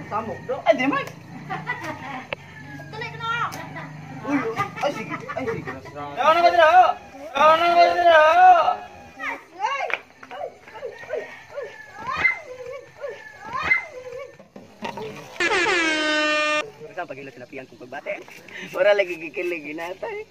Samok do. Ay, di man. Tuloy ko na. Uy, ay sige, ay sige. Ano ba dira? Ano ba dira? Sa pagilo sila piyang kung pagbate. Ora lagi gikilig ginatay.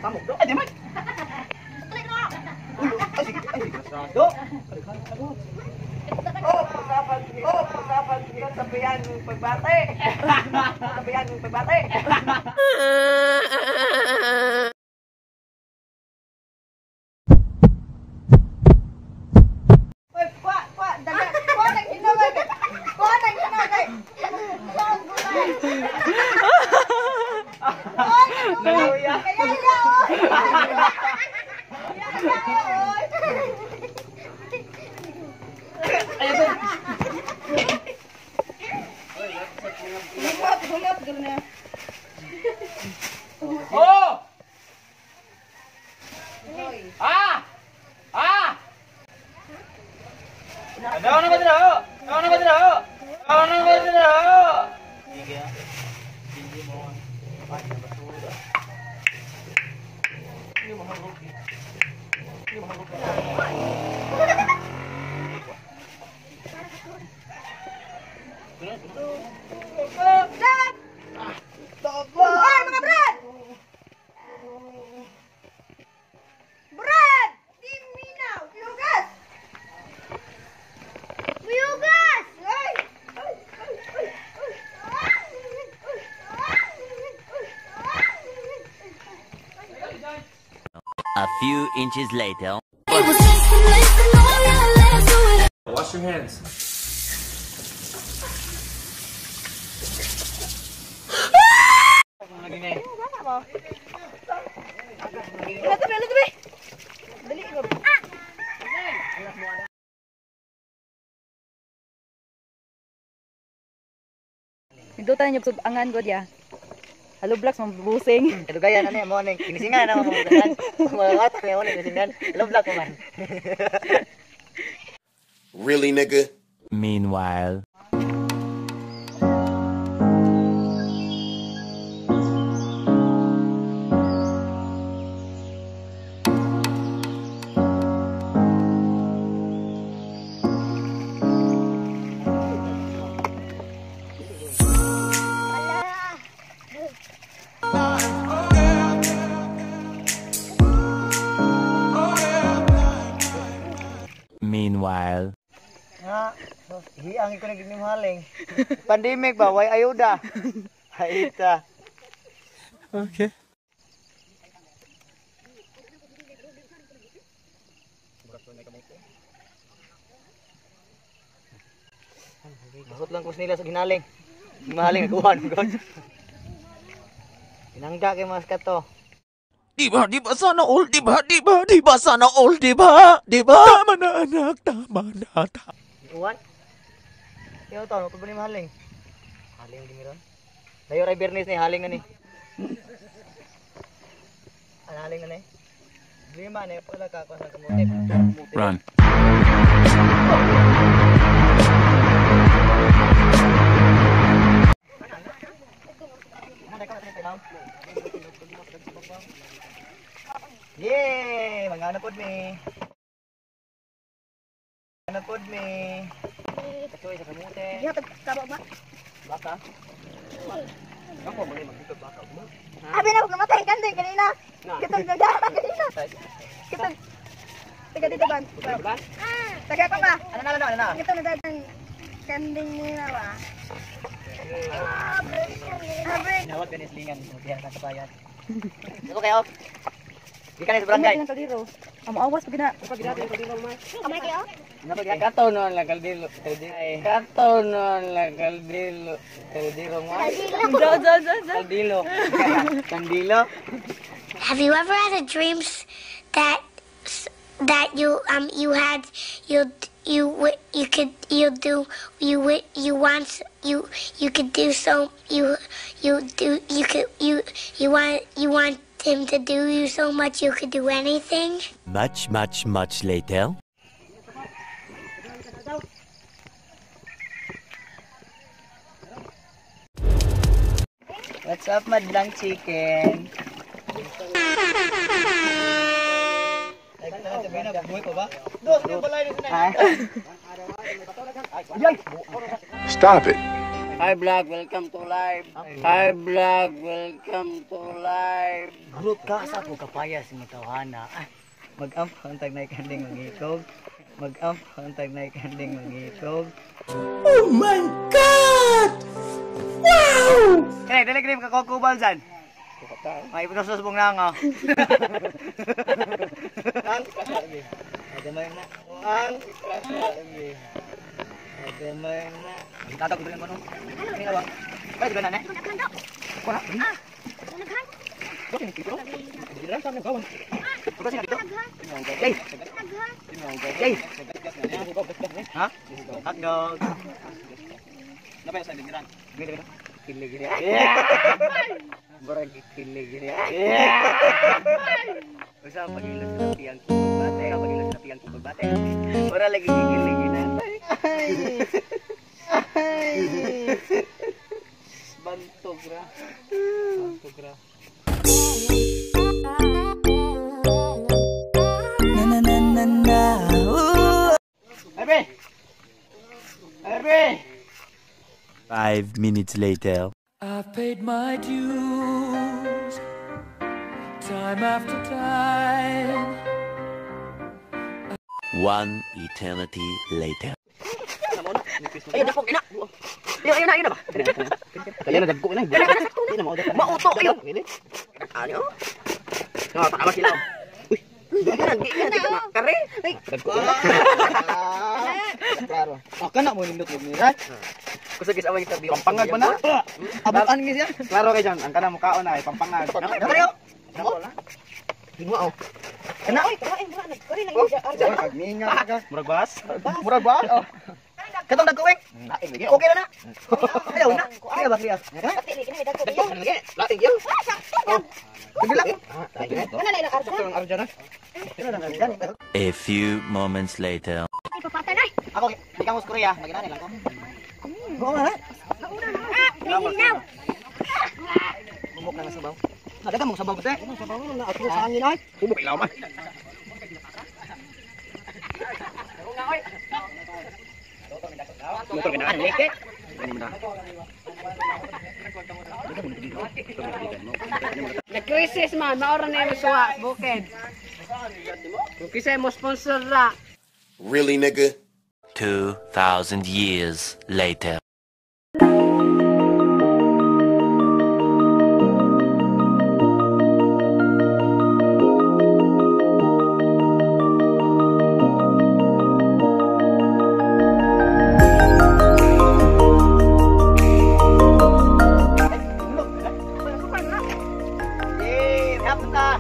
Samok do. Ay, di man. Tuloy ko na. Uy, ay sige, ay sige. Do. Oh, usapan, oh, usapan sabihan ng pagbate. Sabihan ng pagbate. Oy, kwa, kwa, daga. Kwa nang hinaway. Kwa nang hinaway. Naluya. Kaya ya, oy. Kaya ya, oy. Humot, humot, gano'n. Oh! Ah! Ah! Ano ba dira? Ano ba dira? Ano ba dira? Sige. Hindi mo. Ay, basura. Hindi mo hangog. Hindi mo hangog. Dad! Oy, mga brad! Brad! Di minaw! Lugas! Lugas! Ay! Ay! Ay! Ay! Ay! A few inches later. Wash your hands. Hindutan niyo subangan god ya. Hello blocks mabusing. Kadugayan ano mo ning kinisingan na mo mga mga mo ning kinisingan. Hello black man. Really, nigga? Meanwhile. Meanwhile. Nga, hiyang ko naging haling. Pandemic ba, way ayuda. Haita. Okay. Basot lang kus nila sa ginaling. Mahaling nagkuhan god. Pinangga kay mas kato. Diba, diba, sana all, diba, diba, diba, sana all, diba, diba? Tama na, anak, tama na, tama. Uwan. Yo to, ko ba ni mahaling? Haling di meron. Dayo ray Bernis ni haling ani. Ang haling ani. Lima ni pala ka ko sa kamote. Run. Yay! Mga pod mi. Mga pod mi. Kachoy sa kamote. Gihatag ka ba? Baka. Ako man magdito baka mo. Abi na ako namatay kanding kanina. Kitong nagdara kanina. Kitong taga dito ban. Taga pa ba? Ano na ano na? Kitong nagdara kanding nila ba? Abre. Nawat ganis lingan, mutihan sa kabayan. Dako kayo. Gikan sa barangay. Ang kaldero. Amo awas pag gina. Kamay kayo? Kato no lang kaldilo. Kato no lang kaldilo. Kaldilo mo. Zo zo zo zo. Kaldilo. Kandilo. Have you ever had a dream that you you had you you you could you do you you want you you could do so you you do you could you you want him to do you so much you could do anything? Much, much, much later. What's up, madlang chicken? Stop it. Hi vlog, welcome to live. Hi vlog, welcome to live. Group ka sa ko kapayas nga tawhana. Mag-amp ang tagnay kanding mangikog. Mag-amp ang tagnay kanding mangikog. Oh my God! Wow! Kaya dali kini ka kokubal san. May ipunos bong nang oh. Ang Agamay na. Ang Agamay na. Tatag ko ko no. Ini ba? Ay, di ba na ne? Kuha. Ha? Hotdog. Napa sa dingiran? Gini gini. Gini. Barang gini gini. Usa pagilo sa piyang bate, pagilo sa piyang bate. Ora lagi gini na. Bantog ra. Bantog ra. Na na na na na. Ebe. Ebe. 5 minutes later. I've paid my dues time after time. One eternity later. Ayun ako ina. Ayun na, ayun na ba? Kaya na dagko na. Mauto kayo. Ano? No, tama sila. Uy. Kare. Dagko na. Klaro. Ah, kana mo nindot mo ni. Kusog is away sa biyo. Pampangag ba na? Abutan ni siya. Klaro kay Jan, ang kana mo kaon ay pampangag. Kare. Hinwa oh. Kana oy, Minga ka. Murag bas? Murag bas? Oh. Katong dagko eh. Okay na na. Ayaw na. Kaya ba siya? Laing gyud. Sige lang. Ano na ilang arja? Ang arja na. A few moments later. Ipapatanay. Ako, di ka mo sa Korea, maginani lang ko. Oo nga. Nahinaw. Bumok na nga sabaw. Nadaga mong sabaw kasi. Sabaw na ako sa hangin ay. Bumok ilaw man. Motor ka na. Leke. Nag-crisis man, maura na yung suwa, bukid. Kung kisay mo sponsor ra. Really, nigga? 2,000 years later. Eh, hapon ta.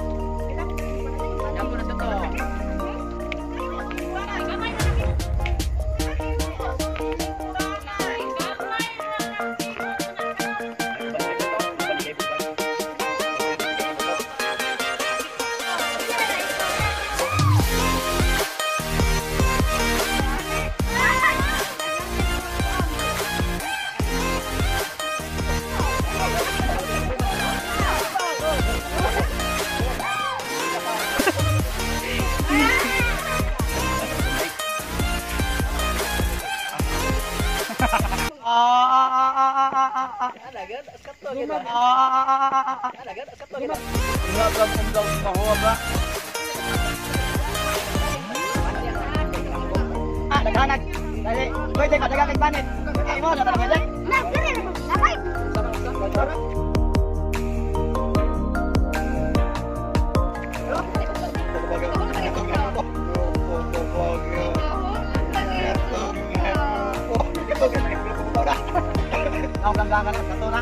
Ah, naghanag. Dali, pwede ka dagang banit. Ay mo, na pwede. Na, kare. Nakay. Ako lang lang kato na.